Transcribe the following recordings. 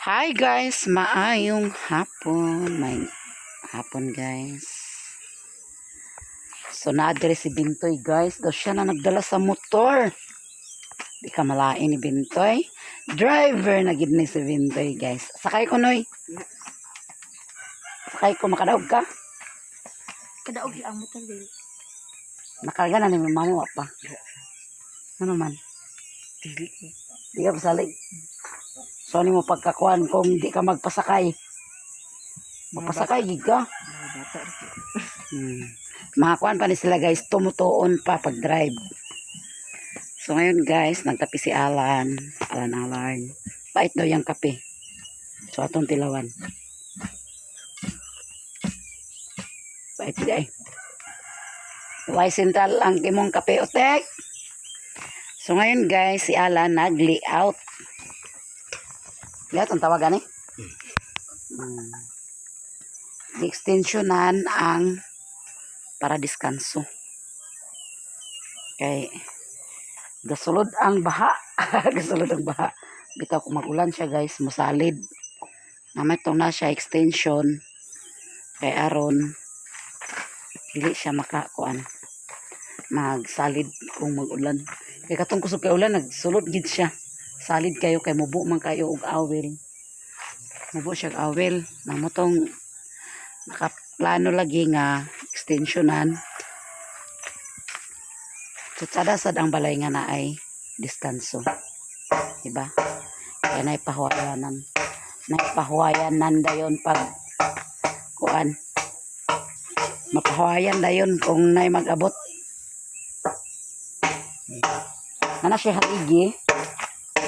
Hi guys, maayong hapon. May hapon, guys. So naadre si Bintoy, guys. Daw siya na nagdala sa motor. Di ka malain ni Bintoy. Driver na gid ni si Bintoy, guys. Sakay ko, noy. Sakay ko, makadaog ka. Kadaog ang motor dili. Nakarga na ni mama wa pa. Ano man? Dili. Di ka pasalig. So ano mo pagkakuan kung di ka magpasakay? Magpasakay gid ka. Mga bata. Mga kuan pa ni sila, guys, tumutuon pa pag drive. So ngayon guys, nagkape si Alan. Alan Alan. Pait daw yung kape. So atong tilawan. Pait di ay. Why Central ang imong kape, otek? So ngayon guys, si Alan nag-layout. Layout ang tawagan eh. Extensionan ang para diskanso. Kay gasulod ang baha. Gasulod ang baha. Bitaw kung magulan siya guys, musalid. Namay tong na siya extension kay aron dili siya makakuan magsalid kung magulan. Kay katong kusog kay ulan, nagsulod gid siya. Salid kayo kay mubo man kayo og awil. Mubo siya og awil. Namotong nakaplano lagi nga extensionan. Tsutsada sad ang balay nga na ay diskanso. Diba? Kaya naipahuwayanan. Naipahuwayanan dayon pag kuan. Mapahuwayan dayon kung nay mag-abot. Nana siya haligi.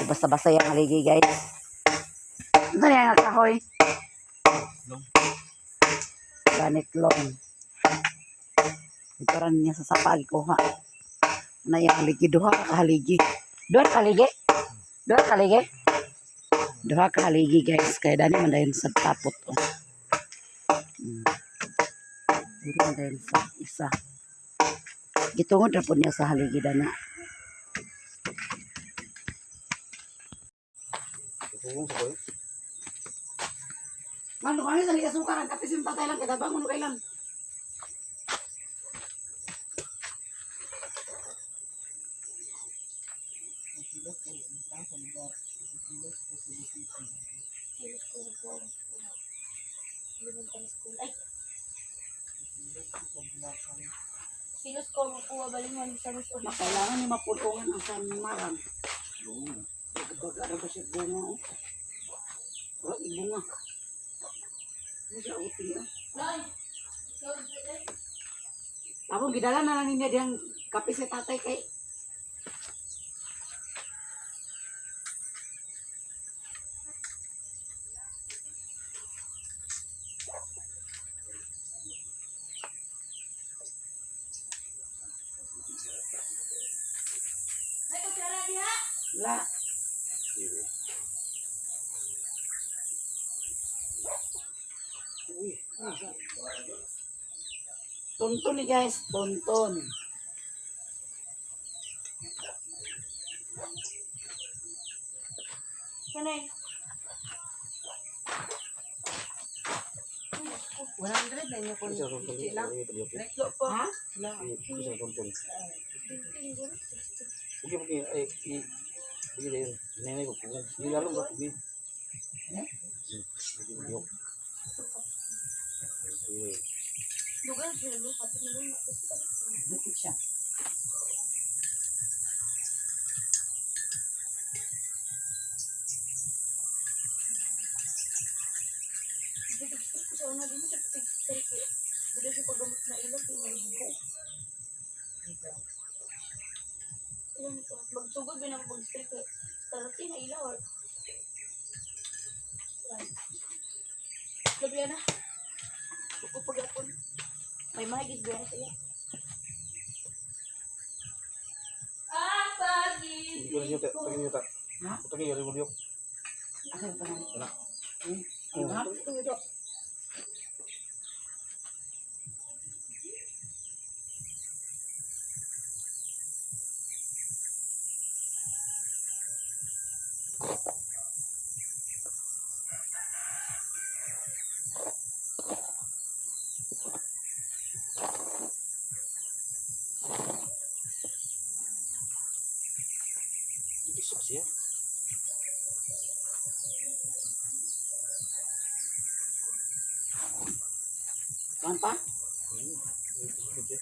Basta-basta yung haligi, guys. Ano na yung kahoy? Ganit long. Ito rin niya sa sapag kuha. Na yung haligi. Duha ka haligi. Duha ka haligi? Duha ka haligi? Duha ka haligi, guys. Kaya dani man dayon sa tapot. Oh. Dili man dayon sa isa. Gitungod na po niya sa haligi dana. Mano kami sa liga suka ang kape simpatay lang kada bangon kay lang. Silos ko ko. Elementary school. Ay. Silos ko makuha balingon sa mas Kailangan ni mapulungan ang samarang. Baga ra ba siya bunga oh. Wala bunga. Ano siya uti oh. Nay. Tapos gidala na lang niya diyang kape sa tatay kay. Nay, kutsara diha. La. Uy, tonton ni guys, tonton. Kanay. 100 na inyo kung lang. Reklo po. Ha? Oke, oke, eh, i, sige yun. Nanay ko, nilalong ba? Sige. Sige, yok. Sige. Dugal siya no, kapit na lang. Bukid siya. Ko sa una din mo tig Dili siya paggamot na ilog kay may bubo. Ilan ko magsugod ba nang pag-strike kay 30 na ilaw or. Labi na. Upo pagyapon. May mahigit ba sa iya? Ah, pag-ibig Hindi ko na siya, tagin niyo ta. Ha? Tagin niyo, yok. Asa yung pangalan? Wala. Ano ha? Kuan pa? Okay.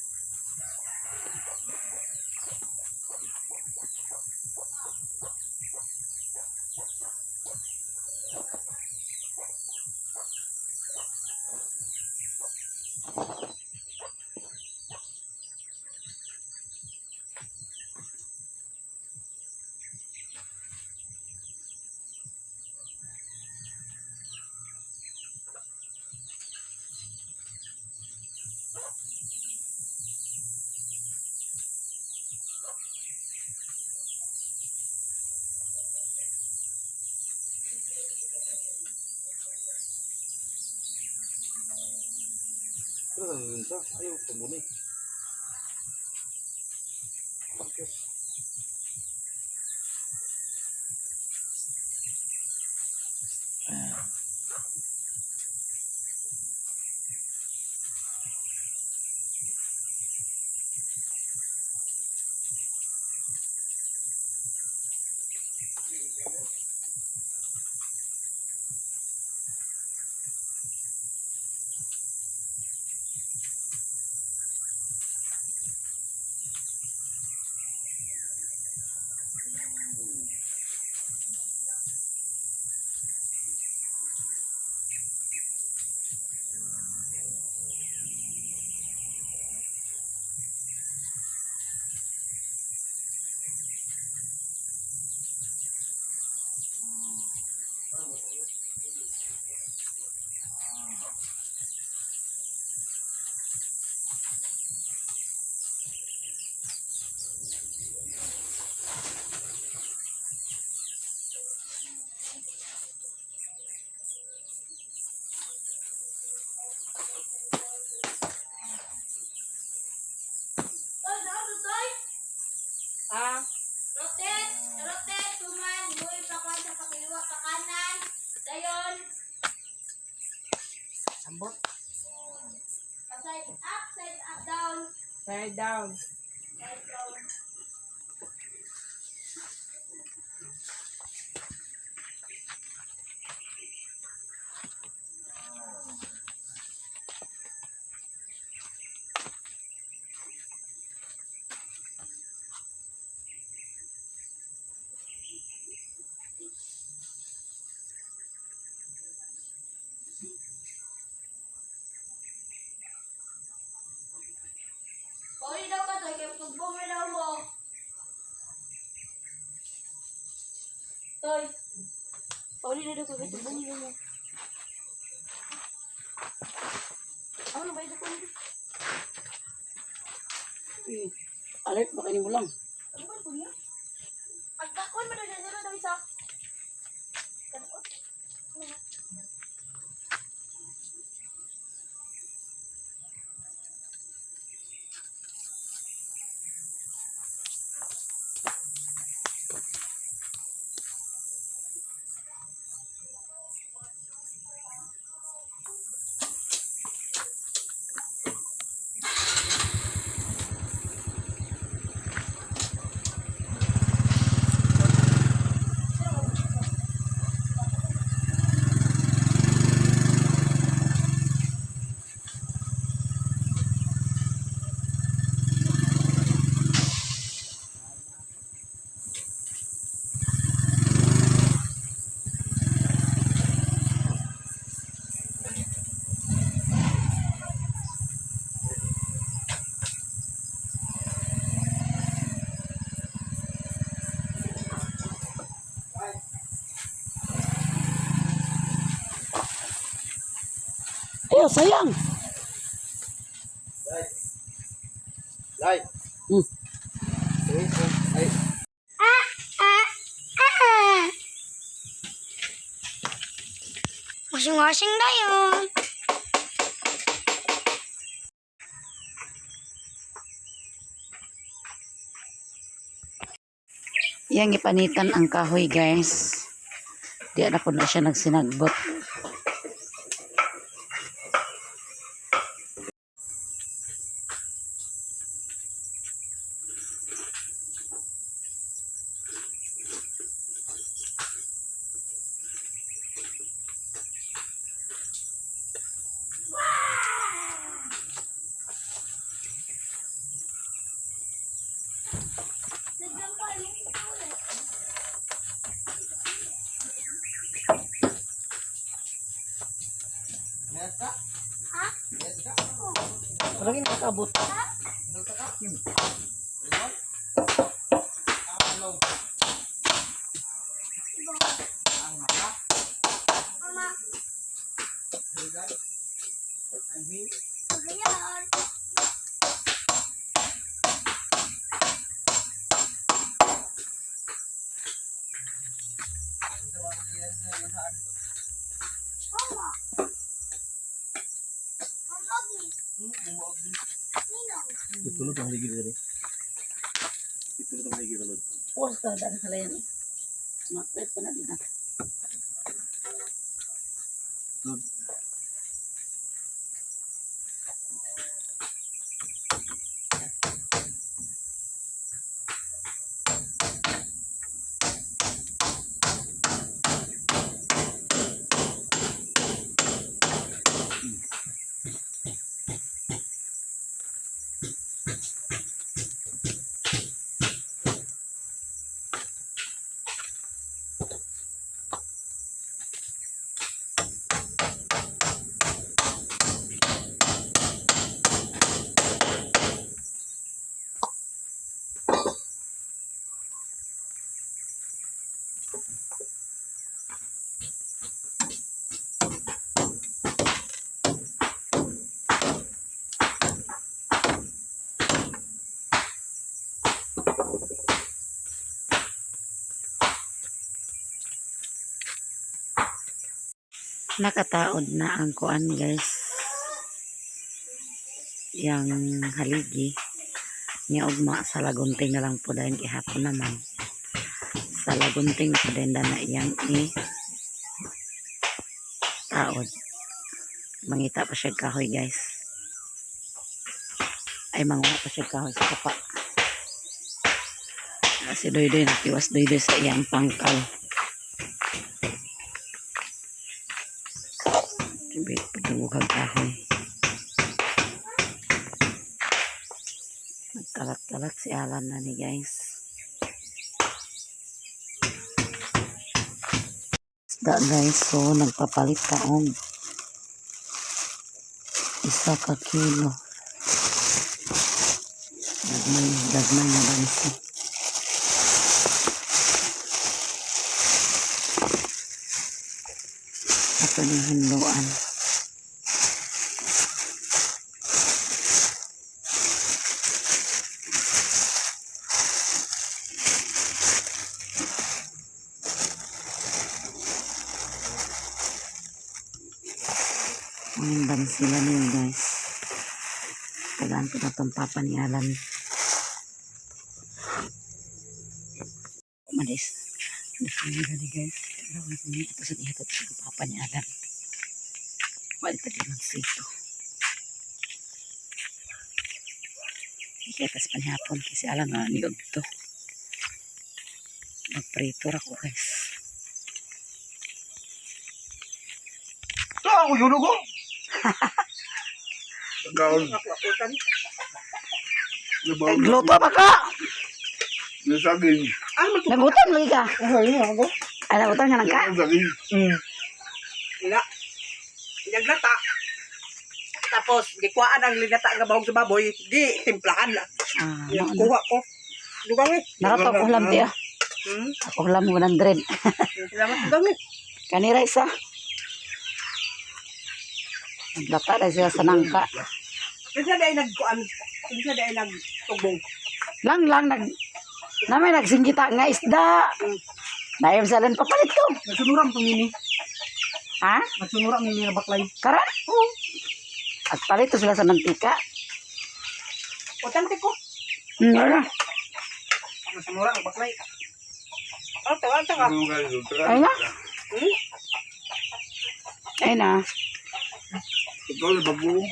Pero sa lunsa, ayaw tumuni. Yes. Toy, naon toy? Ah, Rotate, rotate, tuman, muy pakuan sa pakiliwa, pakanan. Dayon, ambot. pa side up, side up, down. Side down. Side down. Pauli daw ka toy, kay pagbong na daw mo. Toy. Pauli na daw ka, kay pagbong na daw mo. Ano ba ito ko? Eh, alert ba kayo mo lang? Ano ba niya? Pagkakuan mo daw siya, zero daw isa. Ayo, sayang. Lai. Lai. Eh, ay. Washing-washing dayon. Yang ipanitan ang kahoy, guys. Di na po na siya nagsinagbot. Ha? Wala gini nakabot. Mama. Pagayan. Mama. Ang ugly. Ninong. Itulog ang ligi diri. Itulog ang ligi tulod. Pause ka daan sa layan. Makwet pa na din ah. Tulod. Nakataod na ang kuan, guys. Yang haligi. Nya ugma sa lagunting na lang po dahil gihapon naman. Sa lagunting po dahil na iyang i taod. Mangita pa siya kahoy, guys. Ay, manguha pa siya kahoy sa kapa. Ah, si Doydoy nakiwas Doydoy sa iyang pangkal. Sabi, pagdungog kahoy. Nagkalat-kalat si Alan na ni, guys. Isda, guys, so nagpapalit ka og 1 ka kilo. Gagmay, gagmay na bansi. Ato ning hinloan. Ang bansila niyo, guys. Tagaan ko na tong papa ni Alan. Umalis. Nasunod ni, guys. Ito sa ihatod sa papa ni Alan. Wala pa din sito. Ikitas pa nihapon kasi alam na niyog to. Magprito ra ko, guys. Ako yun ko. Kaon. Nagluto pa ka! Saging. Nagutom lagi ka. Ay, nagutom ka lang ka? Saging. Wala. Naglata. Tapos, gikuhaan ang linata nga bahog sa baboy, di timplahan na. Ah, ano, ano. Kuha ko. Dugang eh. Narato ako ulam tiya. Hmm? Ako ulam 100. Salamat, dugang eh. Kanira isa. Naglata na sila sa nangka. Kinsa dahil nagkuan, kinsa dahil nagtugbong. Lang lang nag namay nagsingita nga isda. Naayom sa lan papalit ko. Nagsunuram tong nini. Ha? Nagsunuram nini na baklay. Karan? Oo. At palito sila sa mantika. Otante ko. Wala. Nagsunuram ang baklay. Alta, alta ka. Ay na. Ay na. Ikaw na bago.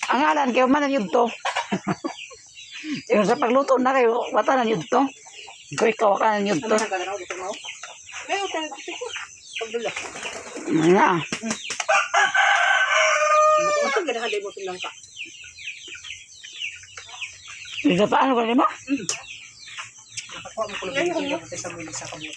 Ang alan kayo man ang yudto. Yung sa pagluto na kayo, wata na yudto. Ikaw ikaw ka na yudto. Ano ka na dito mo? Ay, otante ko. Pagdula. Ay na. Matutog ganahan dahil mo tunang ka. Hindi paano ko mo? Nakakuha mo kulong sa buwan sa kabuot.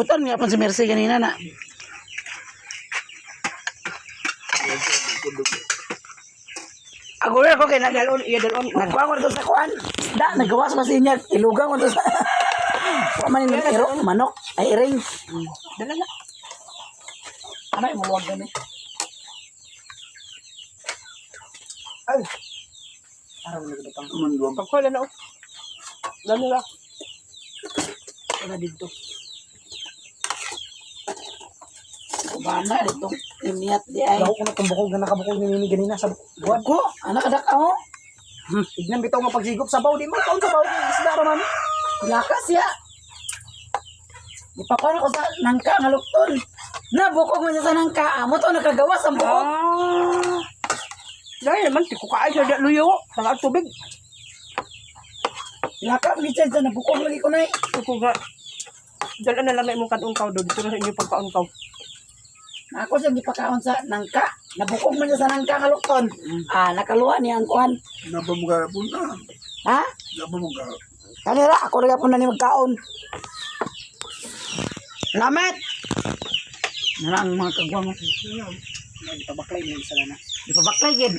Suotan nga si Mercy ganina na. Ako ko kay nag Dalon, iya dalon. nagkuha ko dito sa kuan. Da nagawas pa sinya ilugang ko to sa. Wa man ni iro manok ay iring. Dala na. Anay mo wag gani. Ay. Araw na gud pang. Man duwag. Pagkuha na oh. Dala na. Wala dito. Kubana dito imiyat di ay. Daw ko na tumbukog nga nakabukog ni Nini ganina sa buwan. Ko anak kadak ako. Tignan bitaw nga pagsigop sabaw di man kaon sabaw isda ra man. Lakas ya. Ipakuha ko sa nangka nga lukton. Nabukog man siya sa nangka. Amo to nakagawas ang bukog. Ah. Dahil naman ti ko kaay sa luyo, sa tubig. Laka ni siya sa nabukog lagi ko na eh. Ko ga. Dala na lang na imong kanungkaw do dito na sa inyong pagkaunkaw. Ako siya gipakaon sa nangka. Nabukog man siya sa nangka nga lukton. Ah, nakaluwa niya ang kuan. Napa mo ka punta. Ha? Napa mo ka. Kanira, ako na po na ni magkaon. Salamat! Nara ang mga kagwang. Nagpabaklay mo isa na. Ipabaklay gid.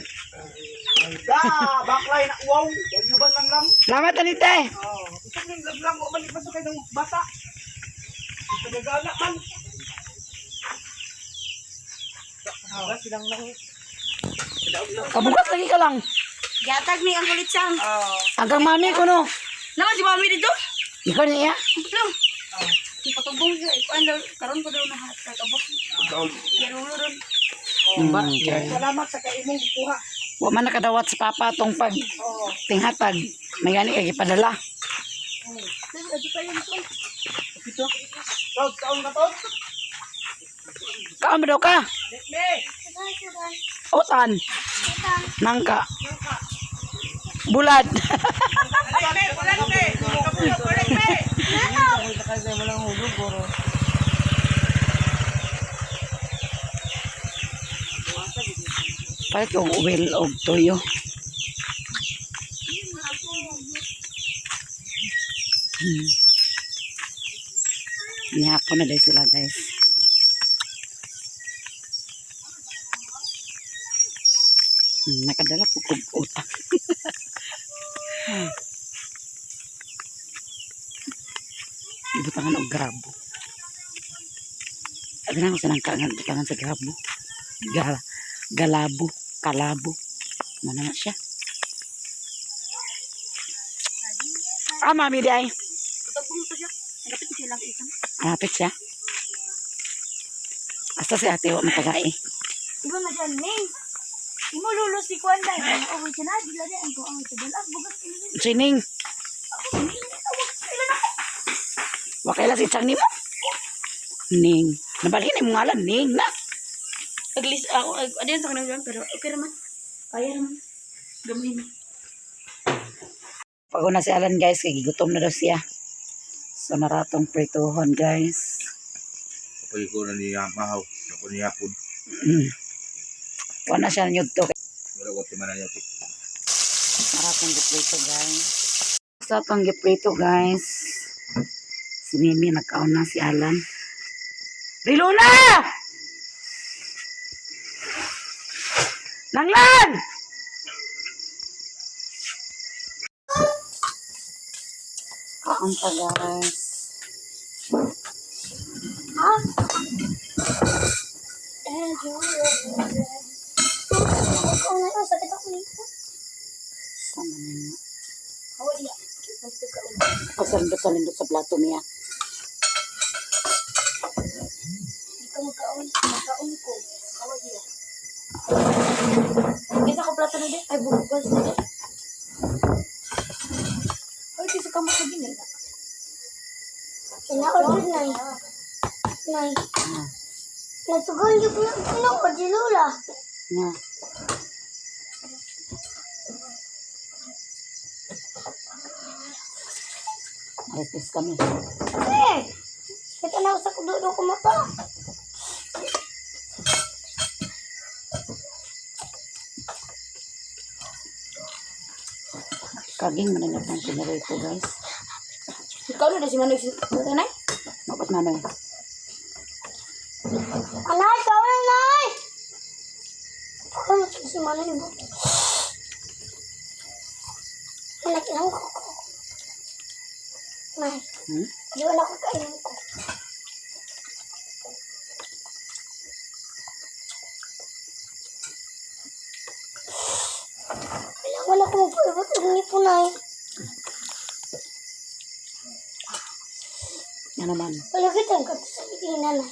Da, baklay na wow, yuban lang lang. Salamat anite. Oh, isang lang lang lang balik pa kay ng bata. Pinagana man. Ah, silang lang. Kabugat lagi ka lang. Giatag ni ang kulit sang. Ah, Hanggang mami ko no. Naman si mami dito. Ikaw niya. Lang. Patubong siya. Ikuan daw karon ko daw nahatag abot. Yarulo ron. Okay. Salamat sa kaimong kuha. Wa man nakadawat sa papa tong pag tinghatag. May gani kay gipadala. Ito. Kaon kaon ka to. Kaon ba daw ka? Me. Otan. Nangka. Bulad. Me, ulan me. Kabuyo, ulan me. Palit kong oil og toyo. Nihapon na dahil sila guys. Nakadala po kong utang. Ibutangan og grabo. Abi na ko sa nangkangan, butangan sa grabo. Gala, galabo, kalabo. Mana na siya. Ah, mami di ay. Patubong to siya. Nagapit siya lang isang. Malapit siya. Asta si ate, wa matagay. Iba na siya ning. Imo lulo si kuan dai. Oh, siya na dila di ang kuan sa dalag bugas ilo. Sining, wa kaila si Chang nimo. Ning. Nabalhin imong ngalan, Ning na. Aglis ako adyan sa kanang pero okay raman. Kaya raman. Gamay na. Pagod na si Alan guys, kay gigutom na daw siya. So naratong prituhon guys. Pag ko na niya mahaw. Ako niya po. Wa na siya nyudto. Wala ko timanan niya. Naratong giprito guys. Sa atong giprito guys. Si Mimi nagkaon na si Alan. Riluna! Langlan! Kaon pa guys. Eh, Ako na, oh, sakit ako nito. Sama na nga. Hawa diya. Basta ka ulo. Pasalindot-salindot sa plato niya. Di ka magkaon. Magkaon ko. Hawa diya. Kisa ko plato na di. Ay, bukas na di. Ay, kisa ka makagin eh. Kinaon nay. Nay. Ah, Natugal yung puno ko di Lola. nga. Marites kami. Eh! Kita na ako sa kududo ko mata. Kaging man na itong pinarito guys. Ikaw na si Manoy sa tanay. Mapat manoy. Anay, kaon anay! Kaon si Manay ibo. Anak ilang ko. Nay, di wala ko kainin ko. Kailangan ako magpaibot og ngipon, nay. Yan naman. Wala kita ang gato sa Medina, nay.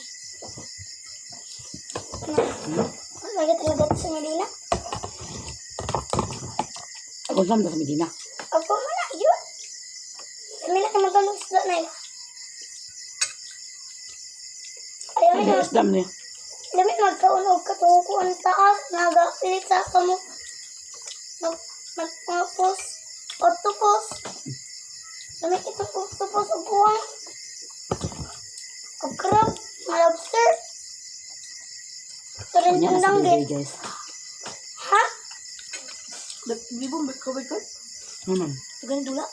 Nay, wala kita ang gato sa Medina. Ako sa sa Medina. Ako man na, yun. Kami na kayo magkalong isda, nay. Ayaw Ay, na, isdam niya. lami magkaon og katungkuan taas, nagapilit sa kamo. Mag, magpapos, octopus. Lami itong octopus og kuwang. Og crab, mga lobster. Ito rin Kanya na itong si danggit. DJ guys. Ha? Bibo, kabay ko. Ano man? Ganun dula.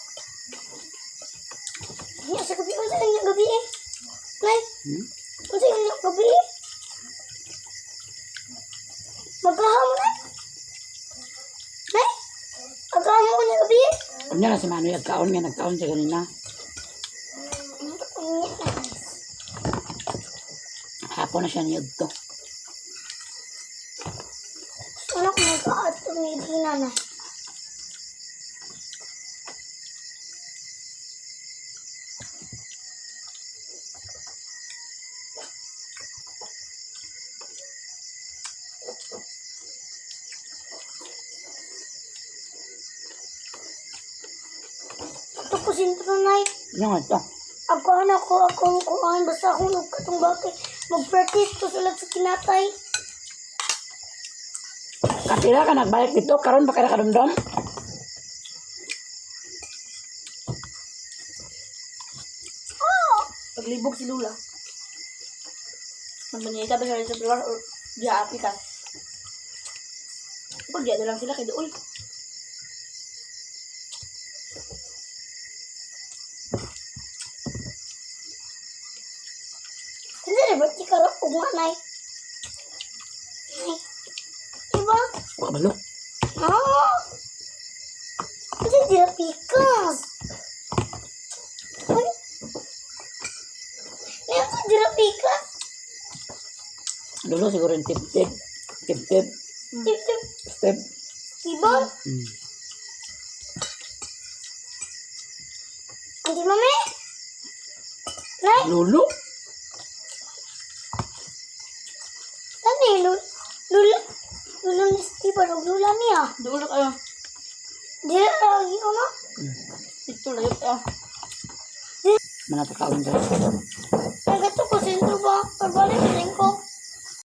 Niya sa gabi, unsa niya gabi eh? Nay, unsa niya gabi eh? Magahamo na. Nay, agahamo ko niya gabi eh. Kanya na si Manoy agkaon nga nagkaon siya ganina. Unya na guys. Hapon na siya niyod to. Ano kung nag-aat Medina na? Ito ko sintro na. Ano nga ito? Ako ano ko, akong kuan, basta akong nagkatong bakit. Mag-practice ko sulat sa kinatay. Kapila ka nagbalik dito, karon ba ka nakadumdum? Paglibog si Lula. Magmanita ba siya sa lugar or diya api ka? Pag diya na lang sila kay dool. Hindi rin ba't di ka ugma, nay? Nay. Diba? Wa balo. Ah! Hindi di na pikas. Uy. Nay, ano di na pikas? Dulo siguro yung tip-tip. Tip-tip. Tip, tip. Step. Diba? Hindi, mami. Nay, Lulo? ano yung lula? Lula ni Steve, ano lula niya? Dool na kayo. Di na lagi, ano? Ito layo kayo. Manatakaon guys. Nagato ko sentro ba? Parbalik.